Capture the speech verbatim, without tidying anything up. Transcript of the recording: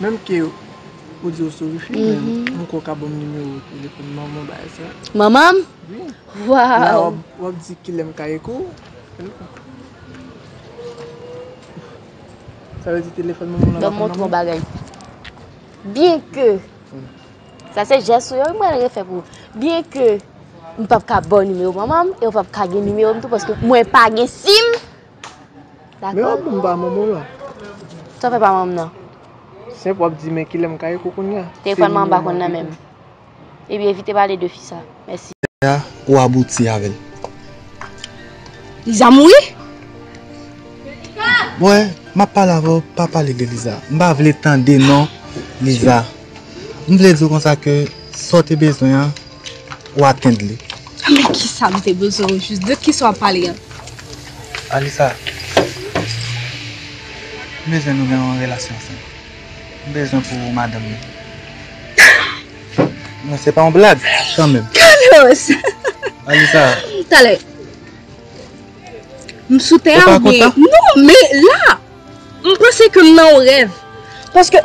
Menm ke ou di ou sou wifi, men m kwè w ka ban m nimewo telefòn manman w bagay sa. Manman m? Wi. La w ap, w ap di kilè m ka ekri w. Sa vle di telefòn manman w la pa konn manman w? Ban m montre w bagay. Byen ke, sa se jès ou yo m pral refè pou ou. Byen ke m p ap ka ba w nimewo manman m, e w p ap ka gen nimewo m tou, paske mwen pa gen sim. Men w ap ban m pa manman w la. Sa w fè pa manman m nan? Senp, w ap di men kilè m ka ekri w kounye a. Telefòn manman m pa konn nan men m. Ebyen, evite pale de fi sa. Mèsi. Ya, ou abouti avè l. Liza mouri? Mwen, m ap pale avè w, pa pale de Liza. M pa vle tande non Liza. M vle di w konsa ke sa w te bezwen an, ou atenn li. Men kisa m te bezwen o jis? De kisa w ap pale an? Alisa, m bezwen nou gen yon relasyon ansanm. M bezwen pou madanm mwen. Non, se pa yon blag, kanmenm. Carlos! Alisa. Talè. M sou tè a oubyen? Non, men la, m panse ke m nan yon rèv. Paske